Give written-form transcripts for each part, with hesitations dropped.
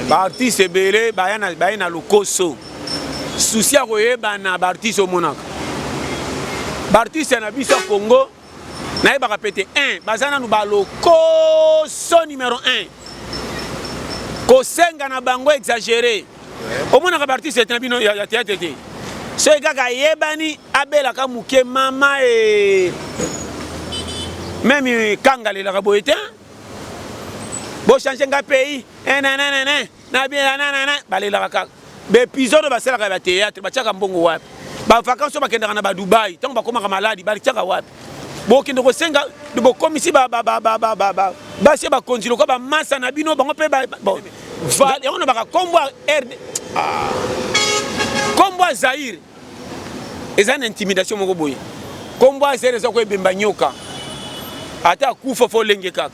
Baartiste ebele baye na lokoso, souci ya koyebana. Baartiste omonaka, baartiste na biso ya Congo, nayebaka pe te 1 baza nanu balokoso. Numéro 1, kosenga na bango exagéré. Omonaka baartiste na bino ya théâtre te, soki kaka ayebani, abelaka moke, mama e même kanga alelaka boye te: "Bochange nga pays nananana na bien nanana." Balelaka kaka. Baépisode basalaka ya bathéâtre, batiaka mbongo wapi? Bavacance oyo bakendaka na baDubai, ntango bakomaka maladi, batiaka wapi? Bokende kosenga, bokomisi basi ya bakonzi lokola bamasa na bino. Bango mpe yango na baka kombo ya RD, kombo ya Zaire eza na intimidation moko boye. Kombo ya Zaire eza koebemba nyoka, ata akufa fo olenge kaka.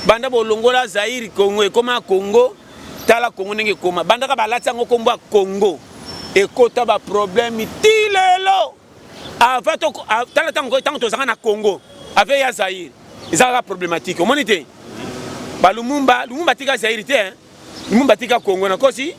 Banda bolongola Zaire, Congo ekoma Congo. Tala Congo ndenge ekoma. Bandaka balati yango kombo ya Congo, ekota baproblème ti lelo. Avant, tala, ntango tozalaka na Congo ave ya Zaire, eza kaka problématique. Omoni te balumumba? Lumumba atika Zaire te, Lumumba atika Congo. Nakosi?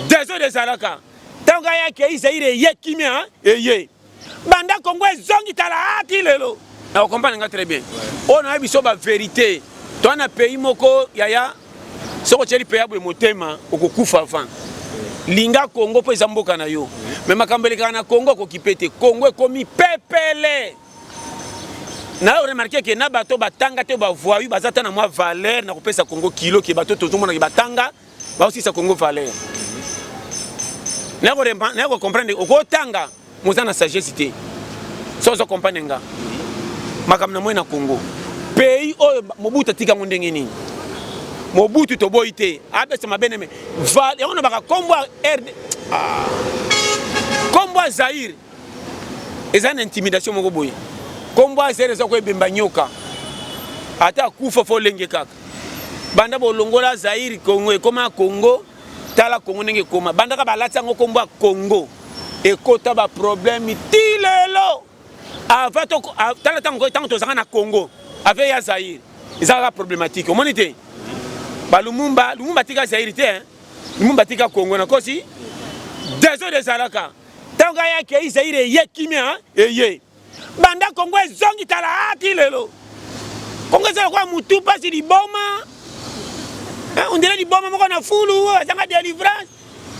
Désordre ezalaka. Ntango ayaki, Zaire eye, kimia eye. Banda Congo ezongi, tala ati lelo. Na okomprendre nga très bien. Oyo nayebi biso bavérité, toa na pays moko yaya. Soki otieli pays boye motema, okokufa avant. Linga Congo mpo eza mboka na yo, mais makambo elekaka na Congo, okoki pe te. Congo ekomi pepele. Na remarquer ke na bato batanga te, bavoyu baza ta na mwa valeur na kopesa Congo kilo ke bato tozomonaki batanga baosisa Congo valeur. Naye kocomprendre, okotanga moza na sagesse te. So ozo comprendre nga makambo na moi na Congo, pays oyo Mobutu atika yango ndenge nini? Mobutu toboyi te, apesa mabe neme yango na baka kombo ya RD, kombo ya Zaire eza na intimidation moko boye. Kombo ya Zaire eza koebemba nyoka, ata akufa fo olenge kaka. Banda bolongola Zaire, Congo ekoma Congo. Tala Congo ndenge ekoma. Bandaka balati yango kombo ya Congo, ekota baproblème ti lelo. Avant, tala, ntango tozalaka na Congo ave ya Zaire, eza kaka problématique. Omoni te balumumba? Lumumba atika Zaire te, Lumumba atika Congo. Nakosi? Désordre ezalaka. Ntango ayaki, Zaire eye, kimia eye. Banda Congo ezongi, tala ati lelo. Congo eza lokola mutu mpasi, liboma, ondele liboma moko na fulu azanga délivrance.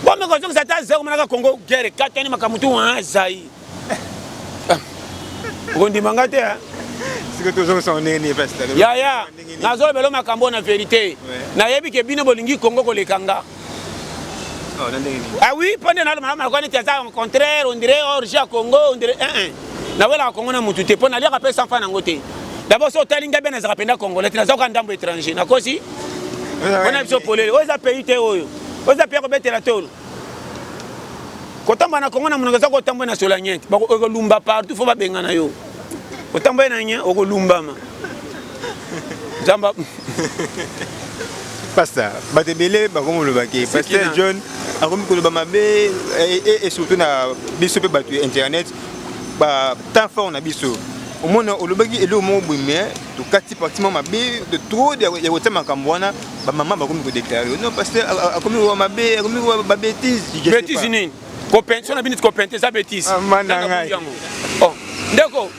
Bomeka kozongisa ata zero, monaka Congo guerre ekatani, makambo tu azai. Okondima nga te? Yaya, nazolobela makambo na vérité. Nayebi ke bino bolingi Congo koleka nga. Ah oui, mpo nde nalobaka neti aza en contraire, on dirait orge ya Congo, on dirait un nawelaka Congo na mutu te, mpo naliaka mpe sans fa nango te. D'abord, so otali ngai, mpe nazalaka mpenza congolais te, nazalaka ndambo étranger. Nakosi? Mpona biso polele, oyo eza pays te, oyo oyo eza pays kobetela tolo. Kotambola na Congo na monoko eza kotambola na sola nyete, okolumba partout. Fo babengana yo, otambola na nye, okolumbama nzamba. Pasteur, bato ebele bakomi kolobaki pasteur John akomi koloba mabe, et surtout na biso mpe bato ya internet, batemps fort na biso. Omona olobaki eloko moko boye, mais tokati parti moko mabe de trop ya kotia makambo wana. Bamama bakomi kodéclare: "Non, pasteur akomi koba mabe, akomi koba babêtise." Bêtise nini? So na bino kopente eza bêtise? Yango. Ndeko,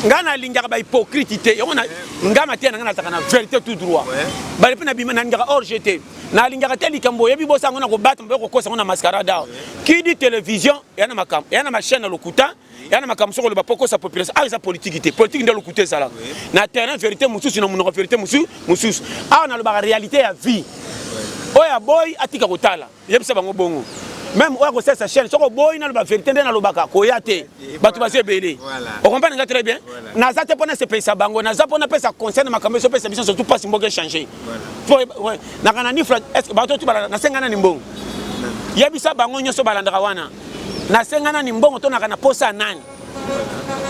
ngai nalingaka bahypocrite te. Yango ngai mateya na ngai, nazalaka na vérité tout droit. Bale mpe nabima, nalingaka orge te, nalingaka te likambo oyebi bosa yango na kobata mpe kokosa yango na mascarade. Awa kidi télévision eya na makambo, eya na machaîne na lokuta, eya na makambo. Soki oloba mpo kosa population, awa eza politike te. Politike nde lokuta ezalaka na terrain, vérité mosusu na monoko, vérité mosusu mosusu. Awa nalobaka réalité ya vie. Oyo aboyi, atika kotala. Yebisa bango bongo. Même oyo akosalisa chaîne, soki oboyi naloba vérité nde nalobaka, koya te. Bato baza ebele, okomprendre nga très bien. Naza te mpo nasepelisa bango, naza mpo napesa conseil na makambo ezopesa biso surtout mpasi. Mboka échange naka na nifla. Est bato tu nasenga nani mbongo? Yebisa bango nyonso balandaka wana, nasenga nani mbongo to naka na posa ya nani?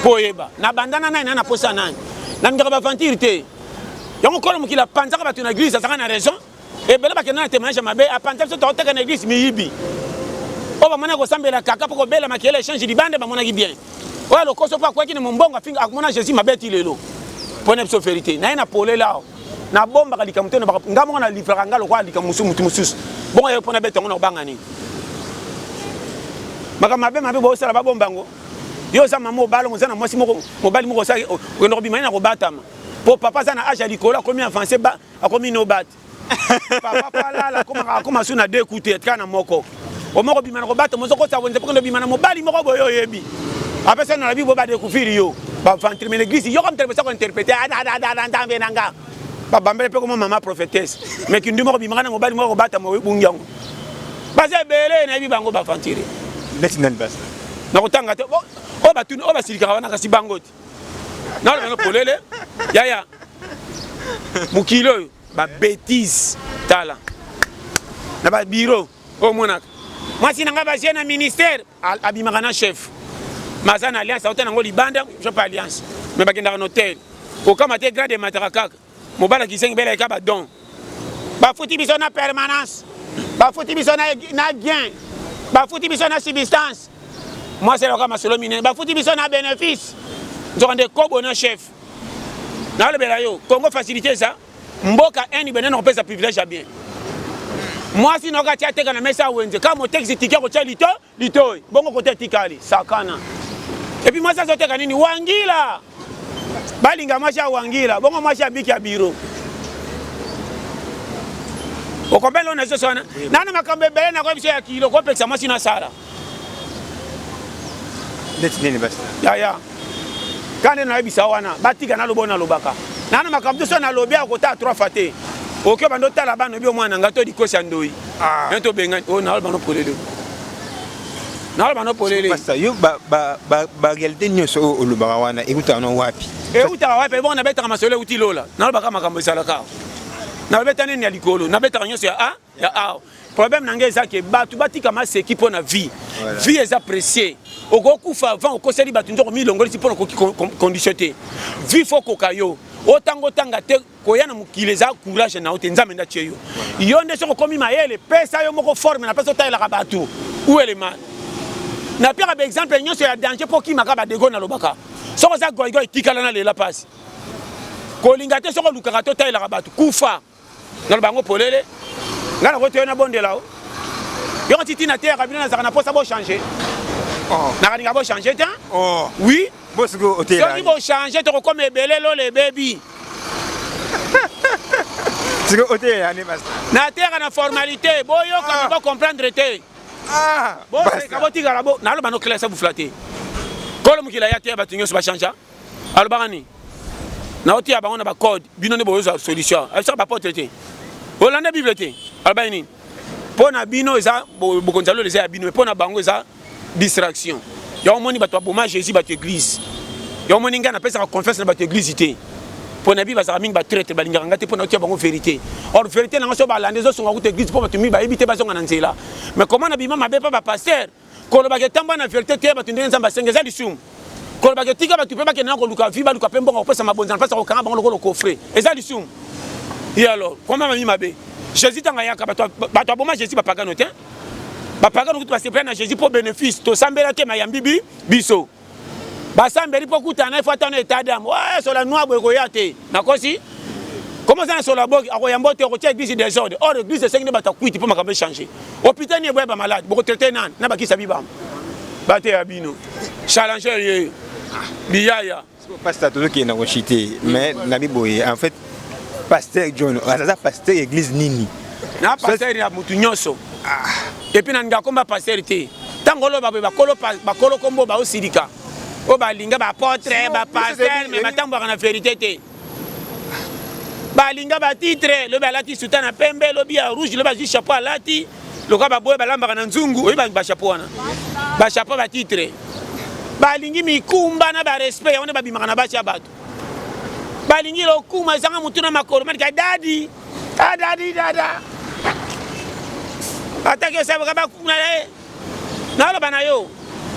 Mpo oyeba nabanda na nani, na posa ya nani. Nalingaka baventure te. Yango kolo mokili apanzaka bato na église, azalaka na raison. Ebele bakenda na témoignage ya mabe. Apanza biso, tokoteka na église miyibi oyo bamonaki kosambela kaka mpo kobela makele échange libanda. Bamonaki bien oyo lokoso mpo akwaki na mombongo, afinga, akomona Jésus mabe ti lelo. Mpo na biso vérité naye na polele awa. Nabombaka likambo te, nga moko na livraka nga lokola likambo mosusu motu mosusu. Bongo ye mpo nabeta yango na kobanga nini? Makambo mabe mabe bosala babomba yango. Yo oza mama obala, oza na mwasi moko, mobali moko osali okende kobima ye na kobatama. Po papa aza na age ya likolo, akomi avance, akomi nobat. Papa po alala akomaka akoma su na deux coups te, atikala na moko. Omoko bima na kobatama, ozokotisa wenze mpo kende bima na mobali moko boye oyebi. Apesa na bibo ba découvrir yo. Ba ventre mais l'église yo comme telebesa ko interpréter ada nzambe na nga. Ba bambele pe comme mama prophétesse. Mais kindu moko bimaka na mobali moko kobatama oyebungi yango. Baza ebele nayebi bango ba venture. Neti nani basi? Nakotanga te. Oyo batuni oyo basilikaka wana kasi bango te. Naloba no polele yaya mokili oyo ba bêtises tala na ba bureau oyo omonaka mwasi na ngai bazie na ministère abimaka na chef mais aza na alliance auta nango libanda je pas alliance mais bakendaka na hotel kokama te grade emataka kaka mobali akisengi bela eka ba don bafuti biso na permanence bafuti biso na, na gain bafuti biso na substance mwasi alaka masolo minene bafuti biso na bénéfice nzoka nde kobo na chef nalobela yo Congo facilité eza mboka eni benene kopesa privilège ya bien mwasi nayoka atia ateka na mesa ya wenze kaka motekisi tike akotya lito litoi bongo kote etikali sakana epuis mwasi azoteka nini wangila balinga mwasi ya wangila bongo mwasi abiki ya biro okompene lona nyonso wana nana makambo ebele nakoyebi biso ya kilo kopekisa mwasi nasala neti nini basi yaya kaka nde nayebisa wana batika naloba oyo nalobaka nana makambo nyonso nalobi akotala trois fois te oke bando otala bana obi omwana nga to likosi ya ndoi ah. tobengani oyo naloba no polele naloba no polele yo baréalité nyonso oyo olobaka wana eutaka no wapi eutaka wapi ebongo nabetaka masolo euti lola nalobaka makambo ezalaka nalobeta nini ya likolo nabetaka nyonso ya a ya awa problème na ngai eza ke bato batika maseki mpo na vie vie eza précieux okokufa avant okoseli bato nzoko milongolisi mpo na okoki condition te vie fo okoka yo otanga otanga te koya na mokili eza courage na yo te nzambe nde atie yo yo nde soki okomi mayele pesa yo moko forme na pesa otalelaka bato ou elema napiaka baexemple nyonso ya danger mpo okimaka badego nalobaka soki oza goigoi etikala na lela mpasi kolinga te soki olukaka te otalelaka bato kufa naloba yango polele ngai nakoki toyo nabondela o yoko ti ntina teyaka bino nazalaka na mposa bochange oh. nakalinga bochange te oh. oui soki bochange tokokoma ebele lola ebebi nateyaka na formalité boyoka ah. bocomprendre te ah, boseka botikala naloba no classe bufla te kolo mokili aya teya bato nyonso bachangea alobaka nini naoteya bango na bacode bino nde boyozwa solution abisaka bapotre te olanda bible te alobaki nini mpo na bino eza bokonzi ya lola eza ya bino mpo na bango eza distraction yango omoni bato baboma jésus bato église yango omoni ngai napesaka confiance na bato église te mpo na bi bazalaka mingi batraitre balingaka ngai te mpo na otia bango vérité or vérité na ngai so balanda ezosonga kuta église mpo bato mingi bayebi te bazonga na nzela mais comment nabima mabe mpo bapaster Kolobaka etambwa na verite te bato ndenge Nzambe asengi eza lisumu. Kolobaka etika bato mpe bakende na koluka vie baluka mpe mbongo kopesa mabonza na place ya kokanga bango lokola coffret eza lisumu. Et alors comment mami mabe Jésus ntango ayaka bato bato aboma Jésus bapagano te bapagano kutu basepela na Jésus mpo bénéfice tosambela te mayambi bi biso basambeli mpo kutana na ye fo ata na etat d'âme oyo sola noir boye koya te nakosi comment ça na sola boki akoyamba te okotia église désordre or église esengi nde bato akwiti mpo makambo echange hôpital nini eboya bamalade bokotraite nani na bakisa bibamba bateya bino challenger ye biyaya pasteur tozokende na kochite mais na biboye en fait pasteur john aza pasteur église nini na pasteur ya mutu nyonso ah. epuis nalinga komba pasteur te ntango oloba boye bakolo kombo baosilika oyo balinga baapotre bapaster me batambwaka na verité te balinga batitre lobi alati suta na pembe lobi ya rouge lobi azwi chapeau alati lokola baboye balambaka na nzungu oyebi bachapeau wana bachapeau batitre balingi mikumba na barespect yango nde babimaka na basi ya bato balingi lokuma ezanga motu na makolo malika dadi adadi ah, dada ataki osabaka bakuna ye naloba na yo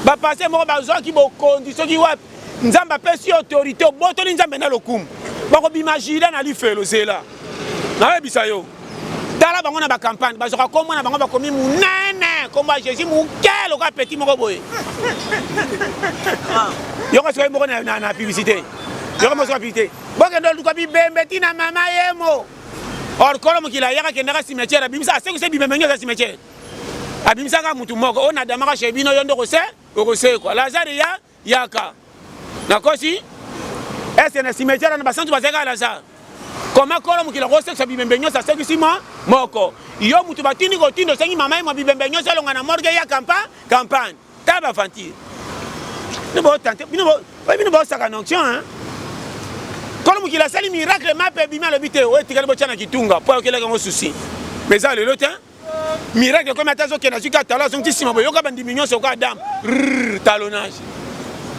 bapaster moko bazwaki bokonzi soki wapi nzambe apesi yo autorité obotoli nzambe na lokumu bakobima juda na lifelo zela nayebisa yo tala bango na bacampagne bazwaka nkombo na bango bakomi monene nkombo ya jésus moke lokola petit moko boye yoko sikoyo moko na publicité yoko moko sikoyo publicité. Bokende oluka bibembe ntina mama yemo. Or kolo mokili ayaka kendaka cimetière, abimisa, asekisa bibembe nyonso ya cimetière, abimisaka mutu moko oyo nadamaka chez bino, yo nde okose okosekwa. Lazare ya yaka nakosi ese na cimetière wana basantu bazalaka Lazare. Koma kolo mokili akosekisa bibembe nyonso, asekisi mo moko. Yo mutu batindi kotinda, osengi mama ye mwa bibembe nyonso elonga na morgue ya campagne. Ta baventure bino botante bino, bino bosaka na onction, hein? Kolo mokili asali miracle, mape ebimi, alobi te oyo etikali botya na kitunga mpo ayokelaki yango susi. Mais eza lelo te, miracle ekomi ata azokende, azwi ka talo, azongi ti nsima, boyoka bandimi nyonso oka Adam talonnage.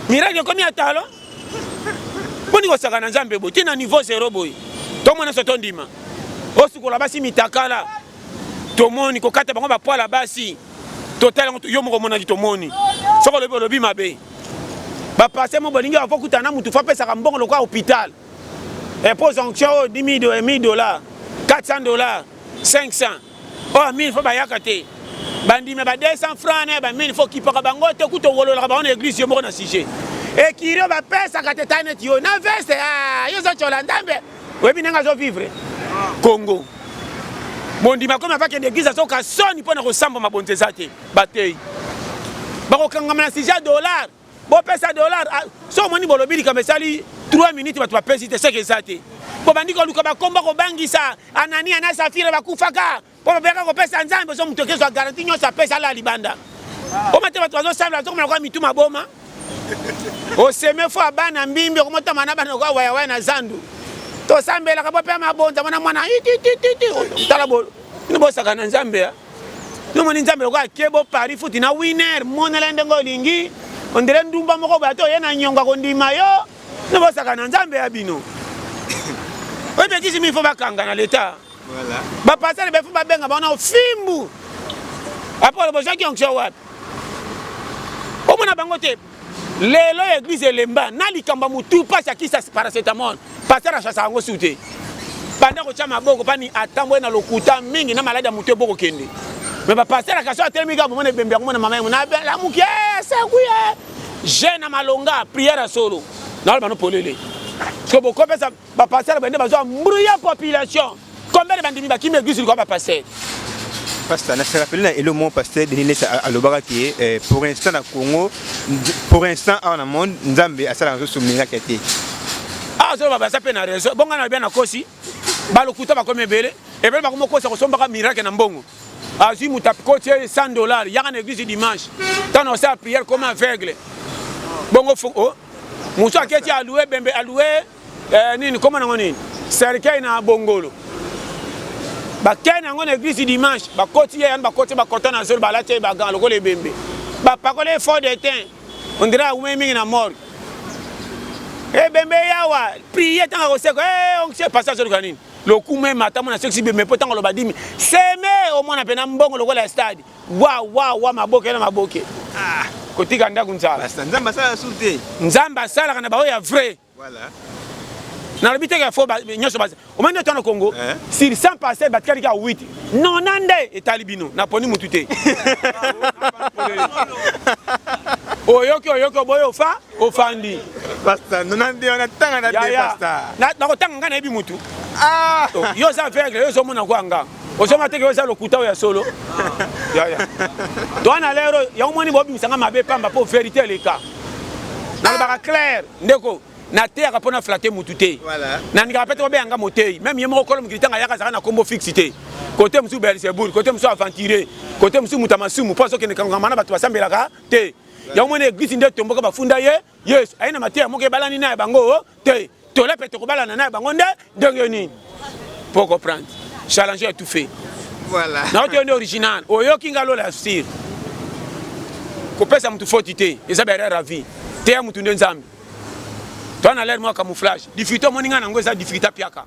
Miracle ekomi ya talo. Mponi kosaka na Nzambe boye ntina niveau zéro boye? Tomona so tondima osukola basi mitakala, tomoni kokata bango bapwala basi, totala yango yo moko omonaki. Tomoni soki olobi, olobi mabe. Bapase mo bolingi bafo kutana na mutu, fo apesaka mbongo lokola hôpital epose onction oyo 10 $1000, $400, 500 oyo 1000, fo bayaka te. Bandimi ba 200 francs na ba 1000, fo kipaka bango te, kuta owololaka bango na église yo moko na sujet ekiri oyo bapesaka te. Ta neti yo na veste yo ozotyola Nzambe, oyebi ndenge azovivre Congo. Mondimi akomi avakende église, azoka soni mpo na kosamba mabonzo eza te. Batei bakokangama na sujet ya dollar, bopesa dollar. So omoni bolobi likambo esali 3 minutes, bato bapesi te, seke eza te. Bobandi koluka bakomba kobangisa Anania na Safira, bakufaka mpo babeyaka kopesa Nzambe. So moto ekezwa garantie nyonso, apesa, ala libanda oma te. Bato bazosambela, bazokomela kwa mitu maboma. Oseme fo abana mbimbi, okomotama na bana lokola wayawaya na zandu. Tosambelaka bo mpe mabonza mwana mwana itititi. Tala, bino bosaka na Nzambe ya nomoni Nzambe lokola ake bo pari futi na winner, monela ndenge olingi, ondele ndumba moko boye, ata oye na nyongo akondima yo. No bosaka na Nzambe ya bino oyo bekisi mingi, fo bakanga na leta bapastere, befo babenga bango na fimbu. Apolo bozwaki onction wapi? Omona bango te. Lelo église elemba na likambo ya motu mpasi, akisa paracétamol, pasteur achasaka yango su te. Banda kotya maboko pani, atamboli na lokuta mingi na maladi ya motu ebokokende. Me bapasteur akaso atelemi kaka, bomona ebembe yango, mona mama yango nalamuki sekwi ye jeune na malonga prière ya solo. Naloba no polele, parce bokopesa bapasteur bende bazwa mbruya population. Combien de bandimi bakimi église likoya bapasteur? Pasteur, na se rappeler na elo mo pasteur Denis Lesa alobaka ke pour l'instant na Congo, pour l'instant awa na monde, Nzambe asalaka lisusu miracle te. Awa azoloba, baza mpe na raison. Bonga na bia na kosi balokuta bakomi ebele ebele, bakomi kokosa kosombaka miracle na mbongo. Azwi moto, akoti ye $100, yaka na église dimanche, ntango osala prière comme aveugle bongo. Oh, mosu aketi alue bembe, alue nini, koma nango nini, cercueil na bongolo, bakei nango na église dimanche, bakoti ye yani, bakoti bakota na zolo, balati ye bagan lokola ebembe, bapakoli ye fond de teint, on dirait awumei mingi na morgue. Ebembe yawa prie, ntango akoseka onction, pasteur azoluka nini? Lokumu emata, mona sekisi bembe, mpo ntango aloba dimi seme, omona mpena mbongo lokola ya stade, wa wa wa, maboke na maboke, kotika ndako nzala. Nzambe asalaka su te. Nzambe asalaka na baoyo ya vrai. Nalobi teke ya fo nyonso omoni nde na Congo, sur 100 pasteur batikali kaka 8 nona nde etali bino. Naponi mutu te. Oyoki, oyoki, oboyi, ofa ofandi. Nakotanga ngai, nayebi mutu. Yo oza aveugle, yo ozomona kwa nga, ozomona teke yo oza lokuta oyo ya solo. Yaya to na lero yango moni bobimisanga mabe pamba, mpo vérité eleka. Nalobaka clair, ndeko, nateyaka mpo na flatter mutu te. Nandingaka mpe te babeyanga motei. Même ye moko kolo mokili, ntango ayaka, azalaka na kombo fixe te. Kote mosusu Belzebul, kote mosusu aventurier, kote mosusu moto ya masumu, mpo azokende kangama na bato basambelaka te. Yango moni église nde tomboka, bafunda ye. Yesu aye na mateya moko ebalani na ya bango te. Tole mpe tokobalana na ya bango nde ndenge nini? Po comprendre challenge ya tout fait. Naote yo nde original, oyoki nga lola ya sire. Kopesa mutu foti te, eza baerreur ya vie. Teya mutu nde Nzambe. Toa na l'air mwa camouflage, difficulté omoni nga nango eza difficulté apiaka.